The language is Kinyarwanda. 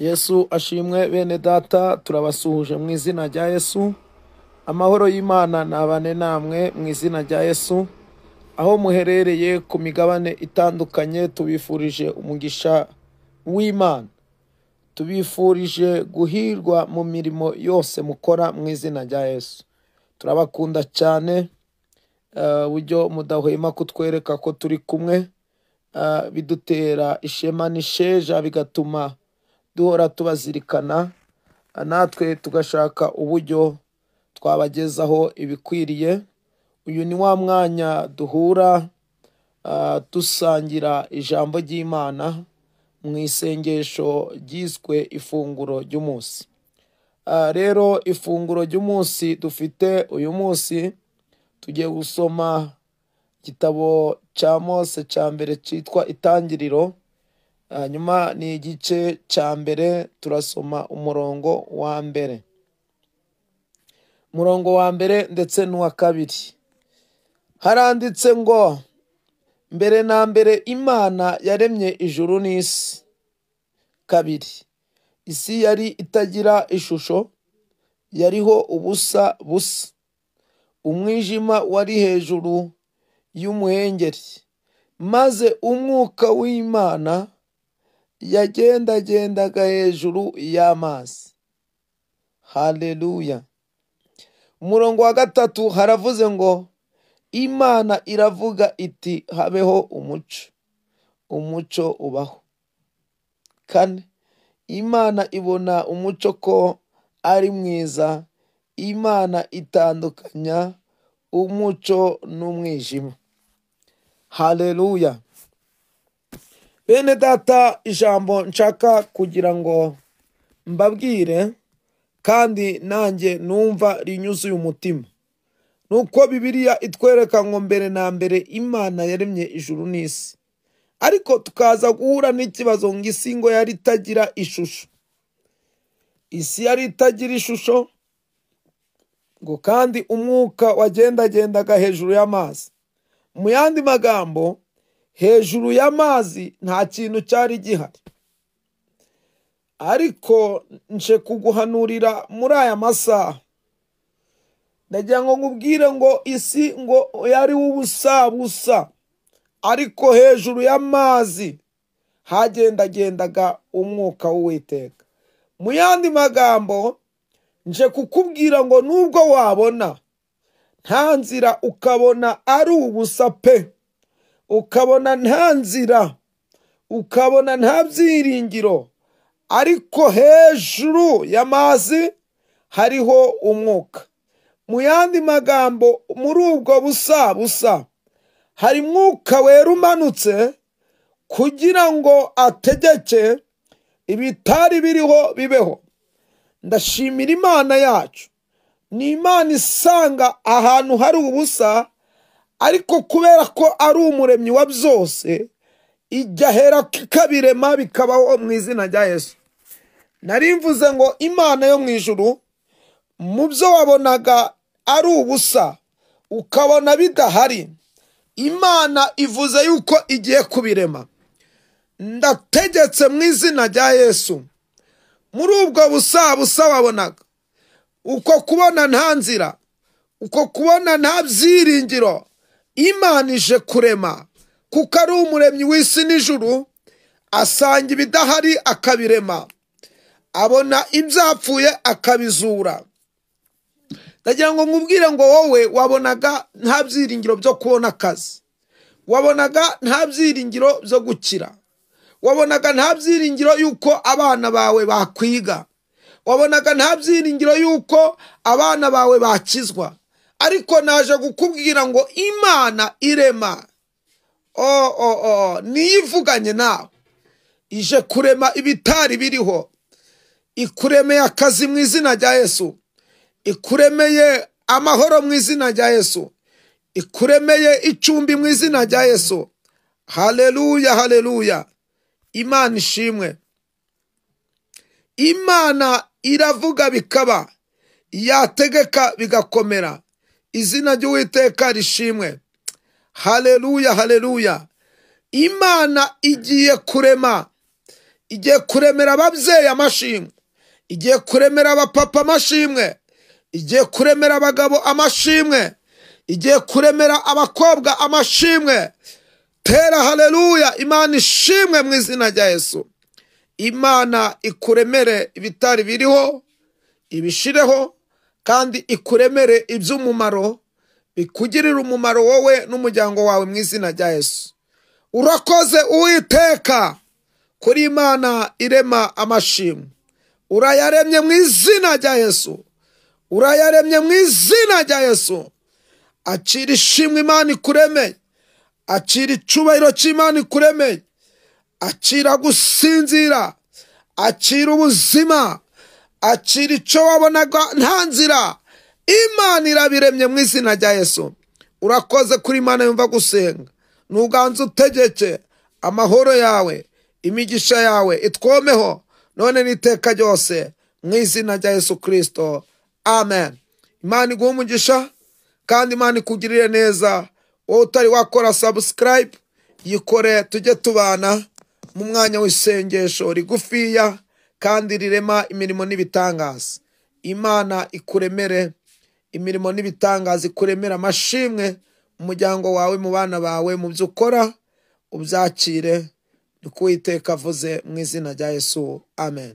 Yesu ashimwe. Bene data, turabasuhuje mu izina rya Yesu. Amahoro y'Imana nabane namwe mu izina rya Yesu. Aho muherereye ku migabane itandukanye, tubifurije umugisha w'Imana, tubifurije guhirwa mu mirimo yose mukora mu izina rya Yesu. Turabakunda cyane, uburyo mudahwema kutwereka ko turi kumwe, bidutera ishema n'isheja, bigatuma duhora tubazirikana, natwe tugashaka uburyo twabagezaho ibikwiriye. Uyu ni wa mwanya duhura dusangira ijambo ry'Imana mu isengesho ryiswe ifunguro ry'umunsi. Rero ifunguro ry'umunsi dufite uyu munsi, tugiye gusoma igitabo cya Mose cya mbere cyitwa Itangiriro, hanyuma ni igice cya mbere, turasoma umurongo wa mbere, umurongo wa mbere ndetse n'uwa kabiri. Haranditse ngo: "Mbere na mbere Imana yaremye ijuru n'isi." Kabiri, isi yari itagira ishusho, yariho ubusa busa, umwijima wari hejuru y'umuhengeri, maze umwuka w'Imana yagendagendaga hejuru y'amazi. Haleluya. Umurongo wa gatatu haravuze ngo: "Imana iravuga iti: 'Habeho umuco.' Umuco ubaho." Kane, Imana ibona umuco ko ari mwiza, Imana itandukanya umuco n'umwijima. Haleluya. Bene data, ijambo nshaka kugira ngo mbabwire kandi nanjye numva rinyuzuye umutima, nuko Bibiliya itwereka ngo mbere na mbere Imana yaremye ijuru n'isi, ariko tukaza guhura n'ikibazo ngo isi ngo yari itagira ishusho. Isi yari itagira ishusho, ngo kandi umwuka wagendagendaga hejuru y'amazi. Mu yandi magambo, hejuru y'amazi nta kintu cyari gihari. Ariko nje kuguhanurira muri aya masaha, ndagira ngo nkubwire ngo isi ngo yari ubusa busa, ariko hejuru y'amazi hagendagendaga umwuka w'Uwiteka. Mu yandi magambo, nje kukubwira ngo nubwo wabona nta nzira, ukabona ari ubusa pe, ukabona nta nzira, ukabona nta byiringiro, ariko hejuru y'amazi hariho umwuka. Mu yandi magambo, muri ubwo busa busa hari mwuka wera umanutse kugira ngo ategeke ibitari biriho bibeho. Ndashimira Imana yacu. Ni Imana isanga ahantu hari ubusa, ariko kubera ko ari umuremyi wa byose, ijya hera ikabirema bikabaho mu izina rya Yesu. Nari mvuze ngo Imana yo mu ijuru, mu byo wabonaga ari ubusa, ukabona bidahari, Imana ivuze yuko igiye kubirema. Ndategetse mu izina rya Yesu, muri ubwo busa busa wabonaga, uko kubona nta nzira, uko kubona nta byiringiro, Imana ije kurema, kuko ari umuremyi w'isi n'ijuru, asanga ibidahari akabirema, abona ibyapfuye akabizura. Ndagira ngo nkubwire ngo wowe wabonaga nta byiringiro byo kubona akazi, wabonaga nta byiringiro byo gukira, wabonaga nta byiringiro yuko abana bawe bakwiga, wabonaga nta byiringiro yuko abana bawe bakizwa, ariko naje kukubwira ngo Imana irema. Niyo ivuganye nawe, ije kurema ibitari biriho. Ikuremeye akazi mu izina rya Yesu, ikuremeye amahoro mu izina rya Yesu, ikuremeye icumbi mu izina rya Yesu. Haleluya, haleluya. Imana ishimwe. Imana iravuga bikaba, yategeka bigakomera. Izina ry'Uwiteka rishimwe. Haleluya, haleluya. Imana igiye kurema. Igiye kuremera ababyeyi amashimwe, igiye kuremera abapapa amashimwe, igiye kuremera abagabo amashimwe, igiye kuremera abakobwa amashimwe. Tera haleluya, Imana ishimwe mu izina rya Yesu. Imana ikuremere ibitari biriho, ibishireho, kandi ikuremere iby'umumaro, bikugirire umumaro wowe n'umuryango wawe mu izina rya Yesu. Urakoze Uwiteka kuri Imana irema amashimwe. Urayaremye mu izina rya Yesu, urayaremye mu izina rya Yesu. Akira ishimwe Imana ikuremeye, akira icubahiro cy'Imana ikuremeye, akira gusinzira, akira ubuzima, akira icyo wabonaga nta nzira. Imana irabiremye mu izina rya Yesu. Urakoze kuri Imana yumva gusenga. Nuganze utegeke amahoro yawe, imigisha yawe itwomeho none n'iteka ryose mu izina rya Yesu Kristo, amen. Imana iguhe umugisha kandi Imana ikugirire neza. Wowe utari wakora subscribe, yikore, tujye tubana mu mwanya w'isengesho rigufiya kandi rirema imirimo n'ibitangaza. Imana ikuremere imirimo n'ibitangaza, ikuremere amashimwe mu muryango wawe, mu bana bawe, mu byo ukora, ubyakire. Ni ko Uwiteka avuze mu izina rya Yesu, amen.